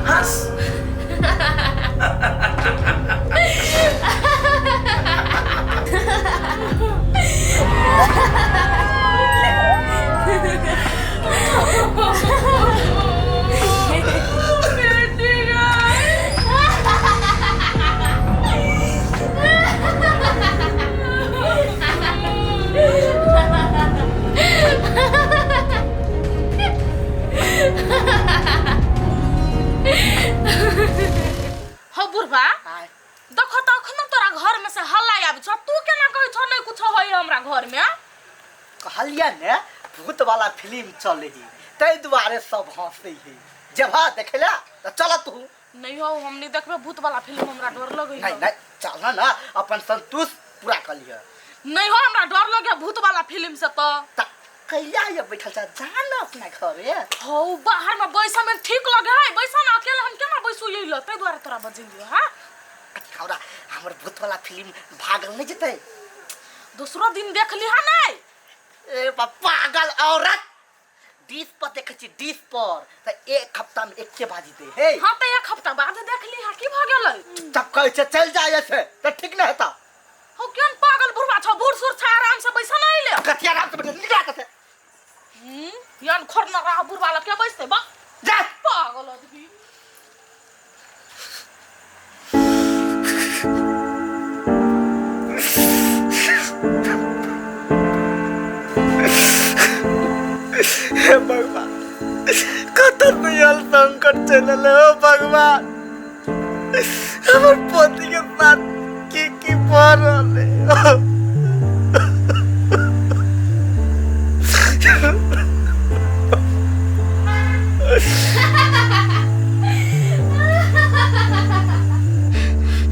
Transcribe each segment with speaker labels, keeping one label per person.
Speaker 1: हंस।
Speaker 2: हो बुढ़बा, देखो तो अखनो तोरा घर में से हल्ला आबै छौ, तू केना कहै छौ नहीं कुछो होय हमरा घर में?
Speaker 3: कहलिया ने भूत वाला फिल्म चले ही, ताहि दुआरे सब हंसै है। जेबा देखे ला तो चल तू।
Speaker 2: नहीं हो, हम नहीं देखबे भूत वाला फिल्म, हमरा डर लगे।
Speaker 3: नहीं नहीं, चल ना, अपन संतोष पूरा कर लिया।
Speaker 2: नहीं हो, हमरा डर लगे भूत वाला फिल्म से। तो
Speaker 3: कैया ये बैठल छ, जा ना अपना घरे।
Speaker 2: हो, बाहर में बैसा में ठीक लगे है, बैसा ना अकेले हम केना बैसू यही ल, ताहि दुआरे तोरा बजेलियो। हां
Speaker 3: हमरा हमर भूत वाला फिल्म भागल नहीं जेतै।
Speaker 2: दूसरो दिन देख लिहा नहीं।
Speaker 3: ए पागल औरत, डिश पर देखै छी, डिश पर त एक हफ्ता में एके बाजी दे हे।
Speaker 2: हां त एक हफ्ता बाद देख लिहा, की भ गेलै?
Speaker 3: तब कहै छै चल जाय से त ठीक न हेता।
Speaker 2: हो केन पागल बुढ़वा छ, बूढ़ सूढ़ छ, आराम से बैसा नहीं ले।
Speaker 3: कथी आराम से बैठल, निकला कथे।
Speaker 2: यान खोर न रहा बुढ़वा लग के बैसते बा।
Speaker 3: जा
Speaker 2: पागल आदमी।
Speaker 3: हे भगवान, कतऽ नयल संकट चलि एलै हो भगवान। हमर पति के साथ की की भऽ रहल है?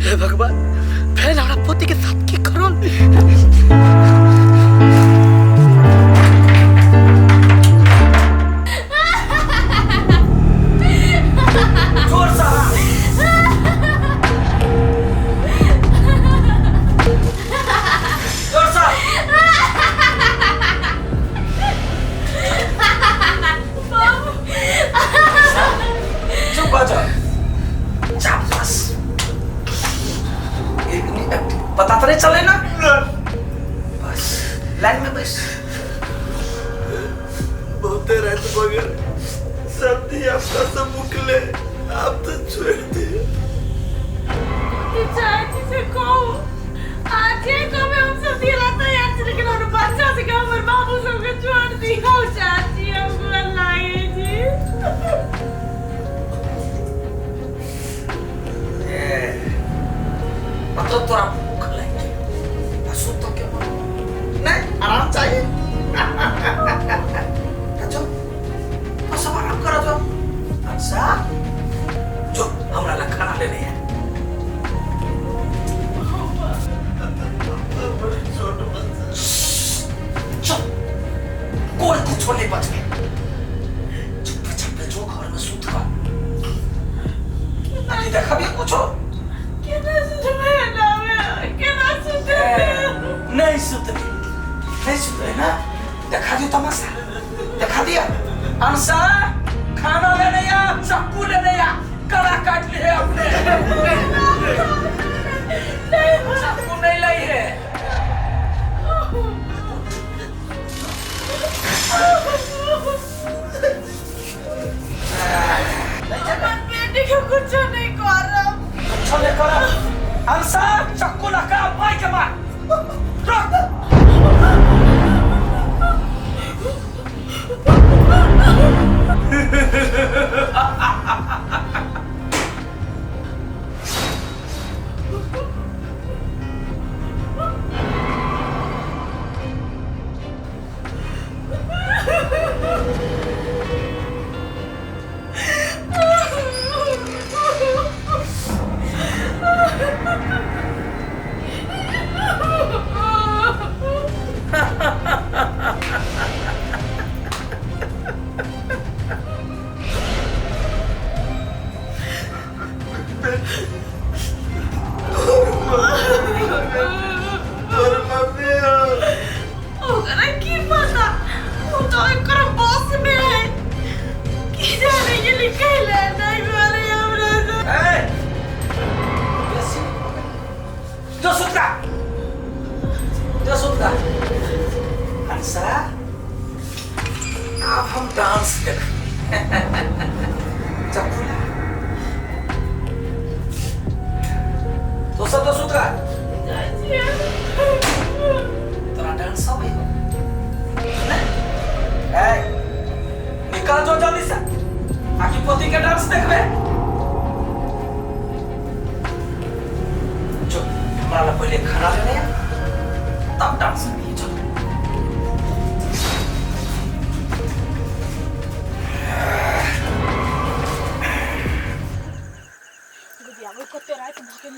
Speaker 3: हे भगवान, फेर हमरा पति के साथ की करल?
Speaker 1: जोर से हाँ। जोर से। चुप हो जाओ। चापास। एक नहीं, पता तो नहीं चले ना? बस लाइन में बस।
Speaker 4: बहुते रात बगल सब धिया पुता सब उठले, आब तो छोड़ दिए।
Speaker 2: चाची से कहू आजे कमे हम सब दिला तैयार छी, लेकिन हमर बच्चा से हमर बाबू सबके छोड़ दियो चाची, हम गोर लागे छी।
Speaker 1: मतलब तोरा भूख लागि गेल आ सुतऽ के मन
Speaker 3: नहीं, आराम चाहिए।
Speaker 1: त जो तो सब आराम करो जो। अच्छा जो हमरा ला खाना ले रहे हैं।
Speaker 4: बड़ी छोट बच्चा।
Speaker 1: चुप, कोई कुछो नहीं बच गया। चुपचाप जो घर में सुत कर नहीं देखा भी कुछो।
Speaker 2: केना सुतबै ना, केना सुतबै?
Speaker 1: नहीं सुतबी, नहीं सुतबे ना, देखा दियो तमाशा देखा दिया। अंशा खाना लेने आ, चक्कू लेने आ, गला काट लिए अपने। चक्कू नहीं लाई है।
Speaker 2: अपन बेटी के कुछो नहीं करब।
Speaker 1: कुछो नहीं करब। अंशा चक्कू लगा मार के मार। रुक।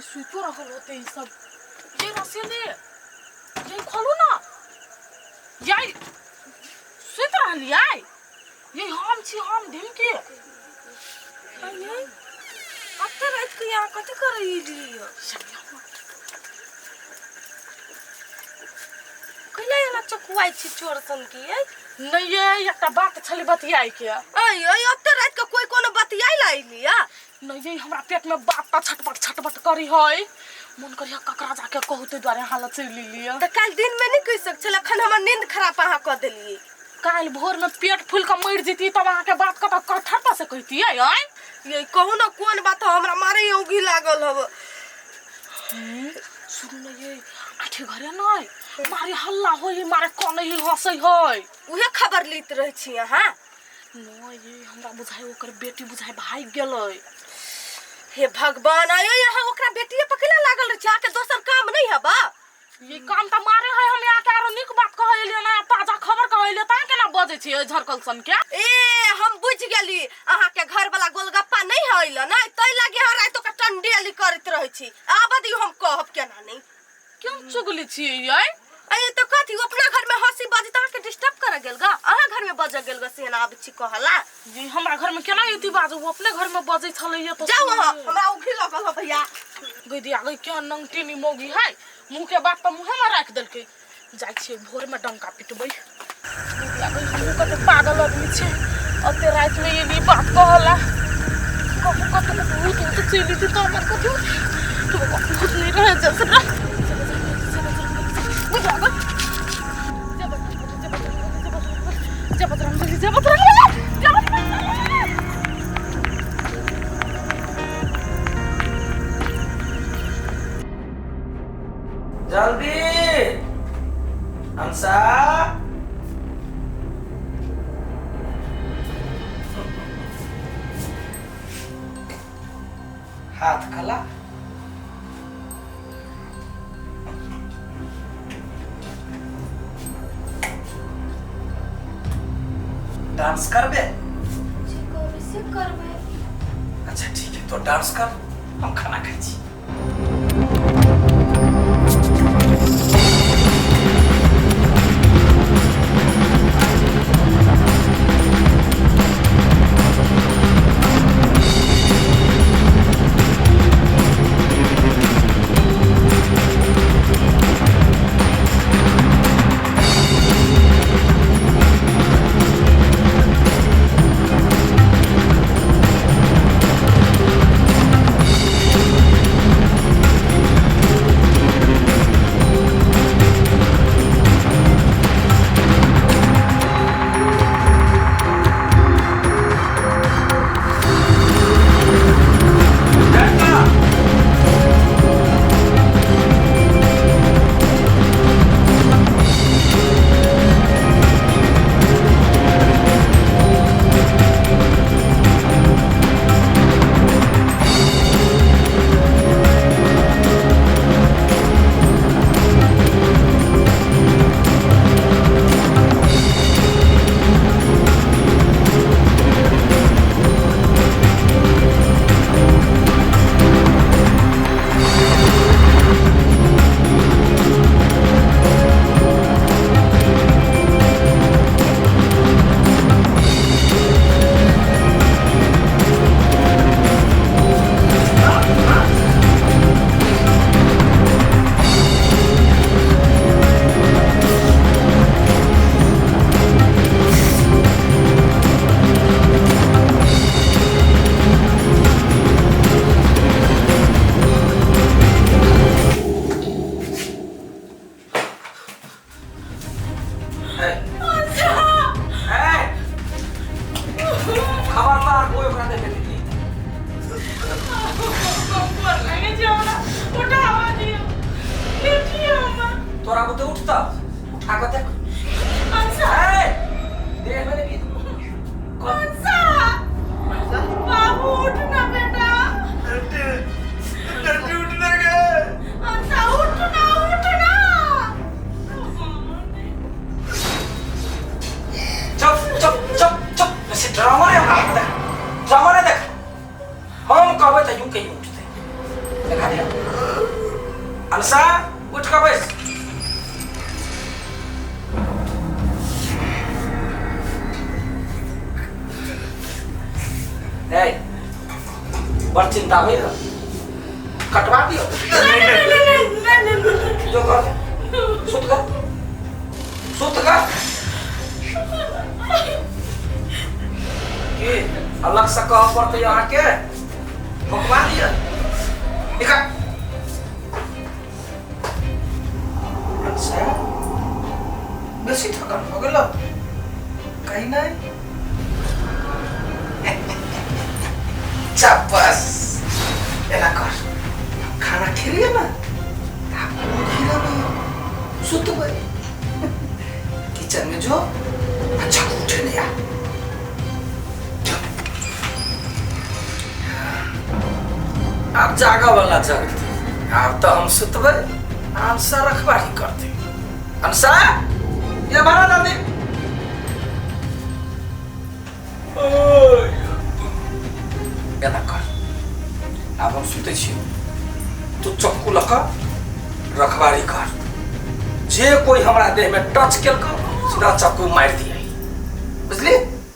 Speaker 2: गई सुतो रहल होते ई सब। ये रसीले ये खोलू ना, ये सुत रहलियै, ये हम छी हम ढिमके।
Speaker 5: अये अते रात के यहाँ कथी करै एलियै? कैला एना चकुआइ छी चोर सन के? ये
Speaker 2: नहीं ये एकटा बात छलै बतियाइ के।
Speaker 5: अय अय अते रात के कोई कोनो बतियाइ ला एलियै?
Speaker 2: नहीं ये हमरा पेट में बात त छटपट छटपट करी है, मन करी ककरा जाके कहू, ताहि दुआरे हालत चलि लेलियै।
Speaker 5: तऽ काल्हि दिन में नहीं कहि सक छलै, अखन हमर नींद खराब अहाँ कऽ देलियै।
Speaker 2: काल्हि भोर में पेट फूल के मरि जैती तब अहाँके बात कतऽ कठर से कहितियै? आँय
Speaker 5: ये कहू ना कोन बात, हमरा मारे औंघी लागल हब।
Speaker 2: सुनू ने ये आठे घरे नहीं मारे हल्ला होई, मारे कनै है हंसै है,
Speaker 5: उहे खबर लैत रहै छी अहाँ।
Speaker 2: नहीं ये हमरा बुझाइ ओकर बेटी बुझाइ भागि गेलै।
Speaker 5: हे भगवान, आयो यहाँ ओकरा बेटिए पर कैला लागल रहै छी? अहाँके दोसर काम नहीं हबा?
Speaker 2: ये काम तऽ मारे है, हम यहाँ के आरो नीक बात कहै एलियै ना, ताजा खबर कहै एलियै, तहाँ केना बजै छियै झरकल सन के?
Speaker 5: ए हम बुझ गेली, अहाँके घर वाला गोलगप्पा नहीं है अइल ना, तै लागी अहाँ रातो के टंडेली करैत रहै छी। आब दियौ हम कहब केना नहीं।
Speaker 2: क्यों चुगली छियै यै?
Speaker 5: अरे तो कथी अपना घर में हंसी बजे त अहाँके डिस्टर्ब करे गेल गा? अहाँ घर में बजे गेल गा सेना आबै छी कहला?
Speaker 2: जी हमरा घर में केना एती बाजू, ओ अपने घर में बजै छलैया त।
Speaker 5: जाउ अहाँ, हमरा उघी लगल ह भैया।
Speaker 2: गई दिया गई क्या नंगटीनी मौगी है, मुँह के बात तऽ मुँहे में राखि देलकै। जाइ छियै भोर में डंका पिटबै। गई दिया गई हमहूँ कते पागल आदमी छियै, ओते राति में एली बात कहला, कहू कतौ भूत ऊत चलि जेतै तऽ हमर कथी भूत नहीं रहे जैसे रह। जय बजरंगबली, जय बजरंगबली, जय बजरंगबली।
Speaker 1: जल्दी हंसा, हाथ खला। डांस करबे?
Speaker 6: जे कहबै से करबै।
Speaker 1: अच्छा ठीक है, तो डांस कर, हम खाना खाइ छी। खबरदार कोई ओकरा देखे नहीं।
Speaker 2: लागे छै हमरा, उठावा दियौ बेटी हमर।
Speaker 1: तोरा बुते उठता, उठा के देख।
Speaker 2: अच्छा
Speaker 1: ए देह में नहीं।
Speaker 2: कौन सा बाबू उठ ना बेटा।
Speaker 4: डंडी डंडी उठने गए।
Speaker 2: अच्छा उठ ना, उठ ना।
Speaker 1: चुप चुप चुप चुप, बेसी ड्रामा रे हमरा देख, ड्रामा रे देख। हम कहबै तऽ यूं के यूं उठतै। देखा दिया अनसा उठ कऽ बैस ए बड़ चिंता होइए कटवा दियो जो कर सुत कर सुत कर की अलग से कहऽ पड़तै अहाँके भोकवा दिअ निकाल अच्छा बेसी थकान भऽ गेल कहीं नहीं चपस एना कर खाना खेलिए ना खिलाबै सुतबै किचन में जो अच्छा उठे नहीं आ आब जागऽ वाला जगतै आब तऽ हम सुतबै अनसा रखबारी करतै अनसा ये भाड़ा दादी एना कर आब हम सुतै छी तू चक्कू लऽ कऽ रखबारी कर जे कोई हमरा देह में टच केलको सीधा चक्कू मारि दिए बुझली